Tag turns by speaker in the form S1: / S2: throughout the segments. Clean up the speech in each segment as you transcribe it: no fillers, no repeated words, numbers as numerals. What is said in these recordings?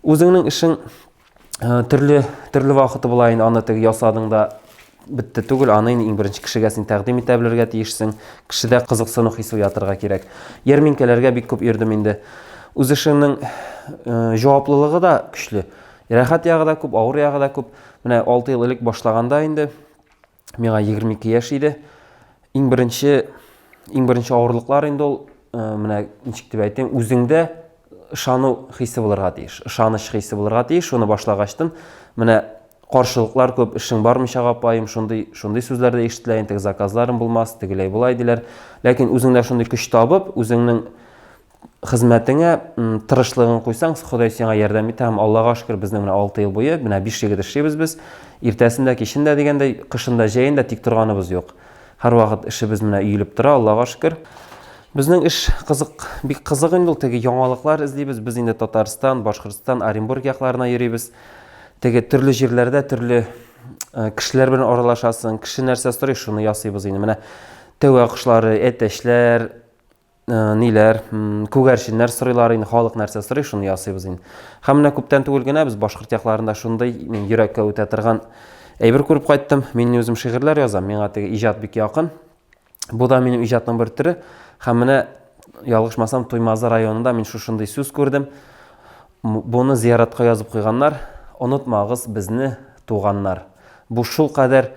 S1: Үзеңнең эшең төрле төрле вакыты була инде, аны теге ясадың да бетте түгел, аны инде иң беренче кешегә син тәкъдим итә белергә тиешсең. Кешедә кызыксыну хисе уятырга кирәк. Ярминкәләргә бик күп йөрдем инде. Үз эшеңнең җаваплылыгы да көчле. Рәхәт ягы да күп, авыр ягы да күп. Менә 6 ел элек башлаганда инде миңа 22 яшь иде. Иң беренче иң беренче авырлыклар инде ул менә ничек дип әйтим, үзеңдә ышану хисе булырга тиеш. Ышаныч хисе булырга тиеш. Шуны башлагачтын менә каршылыклар күп, эшең бармыйча апаем, шундый шундый сүзләр дә ишетелә, инде заказларым булмас, тегеләй болай диләр. Ләкин үзеңдә шундый көч табып, үзеңнең хезмәтеңә тырышлыгың куйсаң, Ходай сиңа ярдәм итә һәм Аллага шөкер, безнең менә 6 ел буе, менә 5 егет эшлибез без. Иртәсен дә, кичен дә дигәндәй, кышын да, җәен дә тик торганыбыз юк. Һәрвакыт эшебез менә өелеп тора, Аллага шөкер. Безнең эш кызык, бик кызык инде ул, теге яңалыклар эзлибез. Без инде Татарстан, Башкортстан, Оренбург якларына йөрибез. Теге төрле җирләрдә төрле кешеләр белән аралашасың, кеше нәрсә сорый, шуны ясыйбыз инде. Менә тәвә кошлары, әтәчләр, ниләр, күгәрченнәр сорыйлар инде, халык нәрсә сорый, шуны ясыйбыз инде. Һәм менә күптән түгел генә без башкорт якларында шундый мин йөрәккә үтә торган әйбер күреп кайттым. Мин үзем шигырьләр язам, миңа теге иҗат бик якын. Бу да минем иҗатның бер төре. Һәм менә ялгышмасам, Туймазы районында мин шушындый сүз күрдем. Буны зияратка язып куйганнар. Онытмагыз безне, туганнар. Бу шулкадәр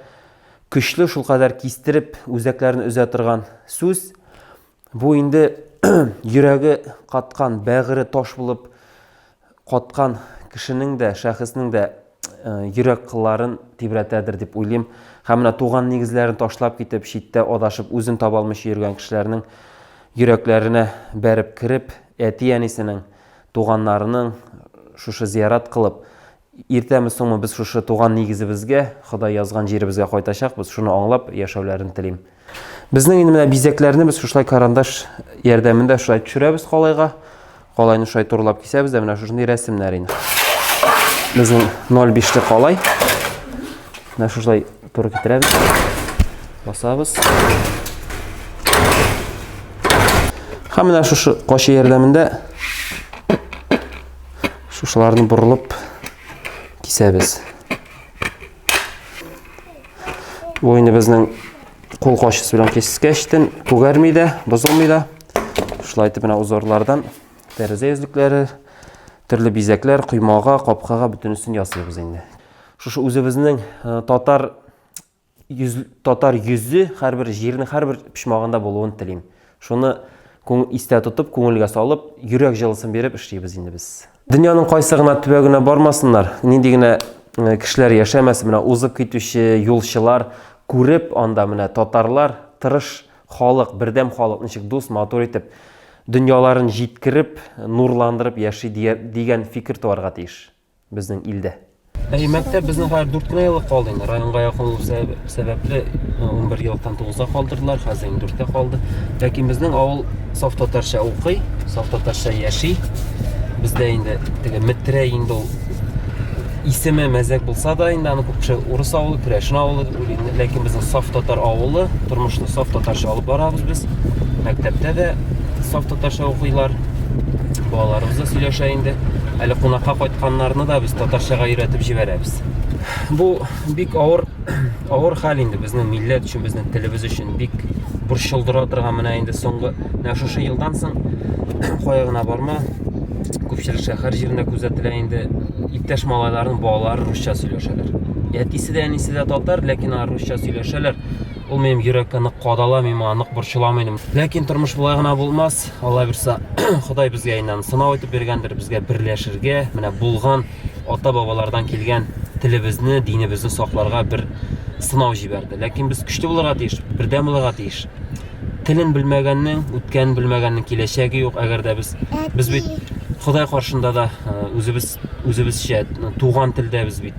S1: көчле, шулкадәр кистереп, үзәкләрне өзә торган сүз. Бу инде йөрәге каткан, бәгыре таш булып каткан кешенең дә, шәхеснең дә йөрәк кылларын тибрәтәдер дип уйлыйм. Һәм менә туган нигезләрен ташлап китеп, читтә адашып, үзен таба алмыйча йөргән кешеләрнең йөрәкләренә бәреп кереп, әти-әнисенең, туганнарының шушы зиярат кылып, Иртәме соңмы без шушы туган нигезебезгә, Ходай язган җиребезгә кайтачакбыз, шуны аңлап яшәүләрен телим. Безнең инде менә бизәкләрне без шушылай карандаш ярдәмендә шулай төшерәбез калайга. Калайны шулай турылап кисәбез дә менә шушындый рәсемнәр инде. Безнең 0,5-ле калай. Менә шушылай туры китерәбез. Басабыз. Һәм менә шушы качы ярдәмендә Шушыларны борылып кисәбез. Бу инде безнең кул кашысы белән кискәчтен күгәрми дә, бозылмый да. Шулай итеп менә узорлардан тәрәзә йөзлекләре, төрле бизәкләр, коймага, капкага бөтенесен ясыйбыз инде. Шушы үзебезнең татар йөз, татар йөзе һәрбер җирнең һәрбер почмагында булуын телим. Шуны күң, истә тотып, күңелгә салып, йөрәк җылысын биреп эшлибез инде без. Дөньяның кайсы гына төбәгенә бармасыннар, нинди генә э, кешеләр яшәмәсен, менә узып китүче юлчылар күреп анда менә татарлар тырыш халык, бердәм халык ничек дус, матур итеп дөньяларын җиткереп, нурландырып яши дигән фикер туарга тиеш. безнең илдә. Әй, мәктәп безнең хәзер 4 кенә еллык калды инде. Районга якын булу сәбәпле 11 еллыктан 9-га калдырдылар, хәзер инде 4-кә калды. Ләкин безнең авыл саф татарча укый, саф татарча яши. Бездә инде теге Метрәй инде ул исеме мәзәк булса да инде аны күп кеше урыс авылы, керәшен авылы дип уйлый. Ләкин безнең саф татар авылы, тормышны саф татарча алып барабыз без. Мәктәптә дә саф татарча укыйлар. Балаларыбыз да сөйләшә инде. Әле кунакка кайтканнарны да без татарчага өйрәтеп җибәрәбез. Бу бик авыр авыр хәл инде безнең милләт өчен, безнең телебез өчен бик борчылдыра торган менә инде соңгы менә шушы елдан соң кая гына барма, күпчелек шәһәр җирендә күзәтелә инде иптәш малайларның балалары русча сөйләшәләр. Әтисе дә, әнисе дә татар, ләкин алар русча сөйләшәләр. Ул минем йөрәккә нык кадала, мин моңа нык борчылам инде. Ләкин тормыш болай гына булмас. Алла бирса, Ходай безгә инде аны сынау итеп биргәндер, безгә берләшергә, менә булган ата-бабалардан килгән телебезне, динебезне сакларга бер сынау җибәрде. Ләкин без көчле булырга тиеш, бердәм булырга тиеш. Телен белмәгәннең, үткәнен белмәгәннең киләчәге юк. Әгәр дә без без бит Ходай каршында да үзебез үзебезчә туган телдә без бит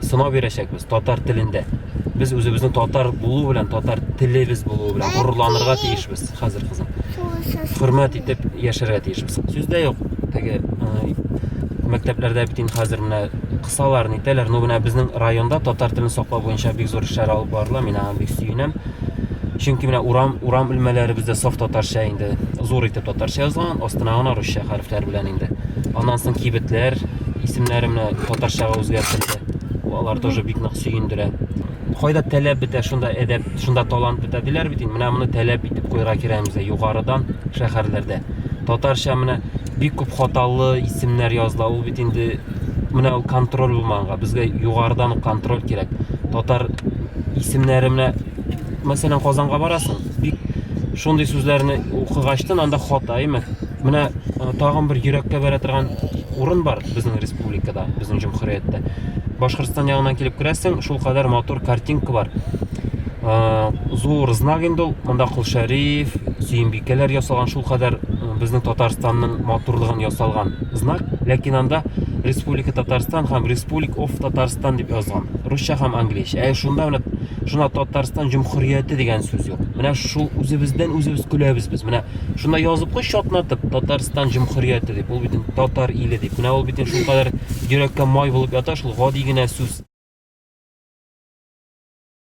S1: сынау бирәчәкбез, татар телендә. Без үзебезнең татар булу белән, татар телебез булуы белән горурланырга тиешбез хәзер, кызым. Хөрмәт итеп яшәргә тиешбез. Сүз дә юк, теге мәктәпләрдә бит инде хәзер менә кысалар, нитәләр. Ну менә безнең районда татар телен саклау буенча бик зур эшләр алып барыла. Мин аңа бик сөенәм. Чөнки менә урам урам элмәләребездә саф татарча инде зур итеп татарча язылган, астына гына русча хәрефләр белән инде. Аннан соң кибетләр исемнәре менә татарчага үзгәртелде. Алар тоже бик нык сөендерә. Кайда таләп бетә, шунда әдәп, шунда талант бетә диләр бит инде. Менә моны таләп итеп куярга кирәк безгә югарыдан шәһәрләрдә. Татарча менә бик күп хаталы исемнәр языла. Ул бит инде менә ул контроль булмаганга. Безгә югарыдан ук контроль кирәк. Татар исемнәре менә мәсәлән Казанга барасың, бик шундый сүзләрне укыгачтын анда хата, әйме? Менә э, тагын бер йөрәккә бәрә торган урын бар безнең республикада, безнең җөмһүрияттә. Башкортстан ягыннан килеп керәсең, шул кадәр матур картинка бар. Э, зур знак инде ул. Монда Кол Шәриф, Сөембикәләр ясалган, шул кадәр э, безнең Татарстанның матурлыгын ясалган знак. Ләкин анда Республика Татарстан һәм Республик оф Татарстан дип язган. Русча һәм английча. Ә шунда менә шуна Татарстан җөмһүрияте дигән сүз юк. Менә шул үзебездән үзебез көләбез без. Менә шунда язып куй чатнатып Татарстан җөмһүрияте дип. Ул бит татар иле дип. Менә ул бит шул кадәр йөрәккә май булып ята, шул гади генә сүз.